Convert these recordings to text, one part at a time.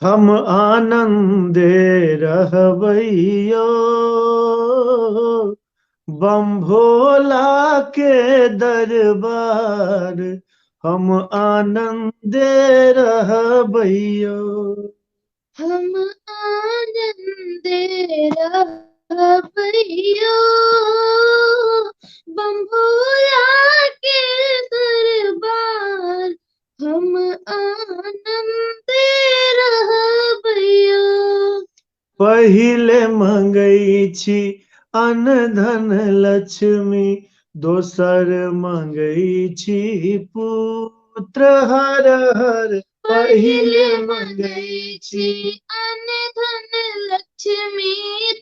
हम आनंदे रहबैयो बम भोला के दरबार, हम आनंदे रहबैयो। हम आनंदे रहबैयो बम भोला के दरबार, हम आनंदे रहबैयो। पहिले मंगै छी अन्न धन लक्ष्मी, दोसर मंगै छी पुत्र हर हर। पहिले मंगै छी अन्न धन लक्ष्मी,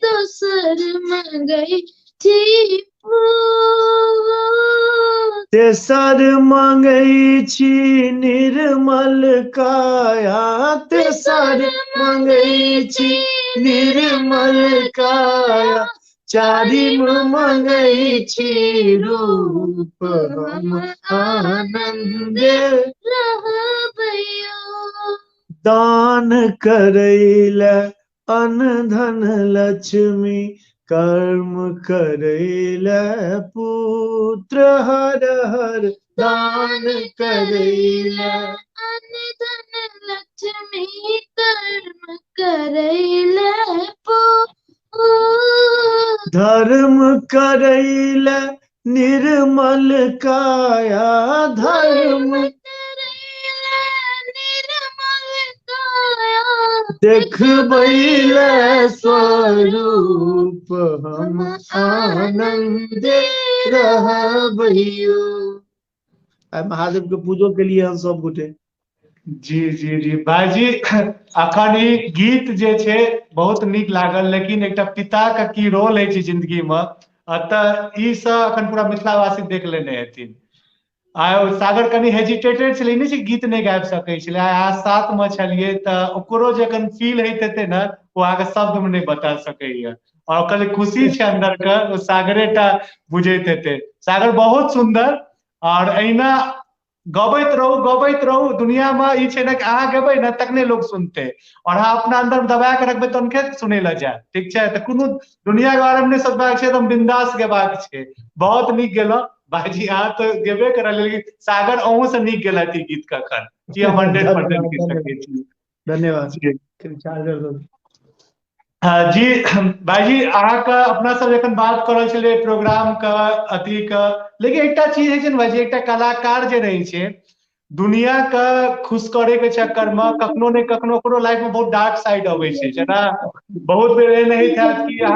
दोसर मंगै छी पुत्र। तेसर मंगै छी निर्मल काया, तेसर मंगै छी निर्मल काया, चारिम मंगै छी रूप, हम आनंदे रहबैयो। दान करैले अन्न धन लक्ष्मी, कर्म करैले पुत्र हर हर। दान करैले अन्न धन लक्ष्मी, कर्म करैले पुत्र। धर्म करैले निर्मल काया, धर्म करैले निर्मल काया, देखबैले स्वरूप, हम आनंदे रहबैयो। आइ महादेव के पूजो के लिए हम सब गोटे। जी जी जी भाईजी, अखन ई गीत जे छै बहुत नीक लागल, लेकिन एकटा पिता के की रोल होइ छै जिंदगी में, अतः ई सब अखन पूरा मिथिलावासी देख लेने हेथिन। आइ ओ सागर कनि हेजिटेटेड छलै, नहि छै गीत नहि गाबि सकै छलै, आइ अहाँ साथ में छलियै तऽ ओकरो जे अखन फील होइत हेतै ने, ओ अहाँके शब्द में नहि बता सकैया। और ओकर जे खुशी छै अंदर के, ओ सागरे टा बुझैत हेतै। सागर बहुत सुंदर, और एहिना गबैत रहू गबैत रहू। दुनिया में ई छै ने कि अहाँ गेबै ने तखने लोक सुनतै, और अहाँ अपना अंदर में दबा के रखबै तहन के सुनै लए जायत। ठीक छै, तऽ कोनो दुनिया के बारे में नहि सोचबाक छै, एकदम बिंदास गेबाक छै। बहुत नीक गेलहुँ भाईजी, अहाँ तऽ गेबे करल, लेकिन सागर अहूँ से नीक गेलथि ई गीत कखन, जी हम 100% कहि सकै छी। धन्यवाद। जी। हाँ, जी भाईजी, अहाँके अपना सब जखन बात कऽ रहल छलियै प्रोग्राम के अथी के, लेकिन एकटा चीज होइ छै ने भाईजी, एकटा कलाकार जे रहै छै दुनिया के खुश करे के चक्कर में कखनो ने कखनो ओकरो लाइफ में बहुत डार्क साइड अबै छै। जेना बहुत बेर एहन होइत हैत कि अहाँ